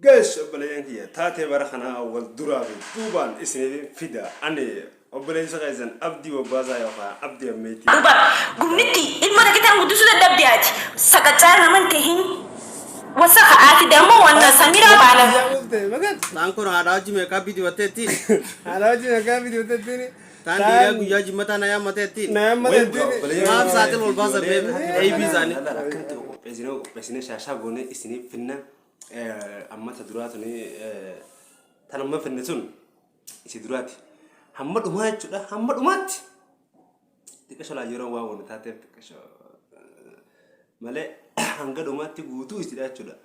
Guys, obboleeyyan kiyya, taatee bara kanaa wal duraa fi duubaan isiniif fida. Ani obboleessa keessan Abdii Bobbaasaa yookaan Abdii Ammeetii. Duuba gumnitti ilma takkitaan guddisuu dadhabde ati saqacaa naman tahin wasakha ati dammo wanna samira baala. Taan kun haadha hojii meeqaappii dibatteetti. Haadha hojii meeqaappii dibatteettiin. Taan dhiiraa guyyaa jimmataa na yaammateetti. Na yaammateettiin. Maaf saaxil ol baasa beeku eebii isaanii. Akkanatti qopheessinee qopheessinee shaashaa goonee isiniif finna. Amma ta duraa tuni tan amma finne sun isi duraati. Hamma dhumaa jechuudha. Hamma dhumaatti. Xiqqasho laa yeroo waan wanta taateef xiqqasho malee hanga dhumaatti guutuu isidha jechuudha.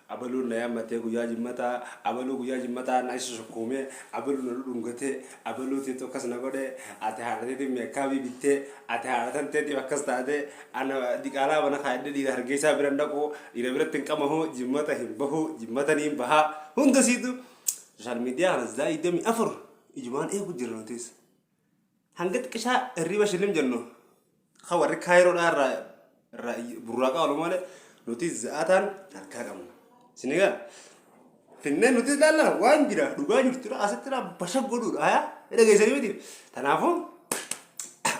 Abaluun na yaammatee guyyaa jimmataa, abaluu guyyaa jimmataa na isa sukkuumee, abaluu na dhudhungatee, abaluu teetu akkas na godhee, ati haadha teetiif meekkaabii bittee, ati haadha tan teetiif akkas taatee, ana diqaalaa mana kaayadhee dhiira hargeysaa bira hin dhaqu, dhiira biratti hin qamahu, jimmata hin bahu, jimmata niin baha, hunda siitu social media kana zaa 24 ijumaan eegu jira nutis. Hanga xiqqishaa hirriba shillim jennu kan warri kaayiroodhaa irraa irraa burraaqaa oolu malee nuti za'ataan harkaa qabna. Isin egaa finnee nuti ilaalla waan jira dhugaa jirtudha asitti basha godhuudha haa dhageessanii miti. Kanaafuu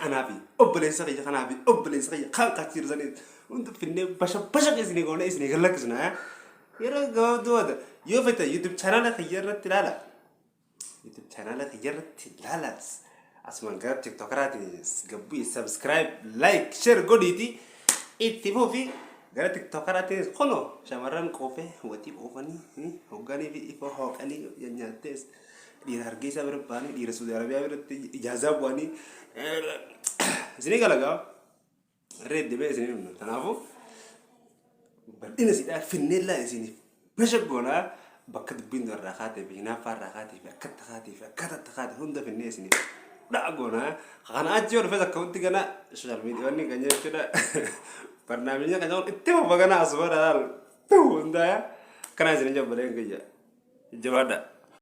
anaa fi obboleessa kiyya kanaa fi obboleessa kiyya kan kachiirsanii hundi finnee basha basha isinii goone isinii gad lakkisna. Yeroo gabaabduu booda yoo fete YouTube channel kiyya irratti ilaala. YouTube channel kiyya irratti ilaala. Asumaan gara TikTokeraati gabbuu subscribe, like, share godhiiti itti fufi. Gara TikTokeraati kunoo shamarran qoofee waxii qoofanii hoggaanii fi ifa hooqanii nyaattees dhiira hargeysaa bira ba'anii dhiira Saudi Arabiyaa biratti ijaazaa bu'anii isinii galagaa. Irra deebi'ee isinii dhumna. Kanaafuu bal'ina sidhaa finneellaa isiniif basha goonaa bakka dubbiin irraa kaatee fi hinaaffaa irraa kaatee fi akkatti kaatee fi akkatatti kaatee hunda finnee isiniif dha'a goonaa. Kana achi yoo dhufes akka wanti gana social media wanni kan jechuudha. Barnaamijni kan jedhamu itti fufa gana asuma dhaal hundaaya. Kana isin jabbaleen kiyya. Jabaadha.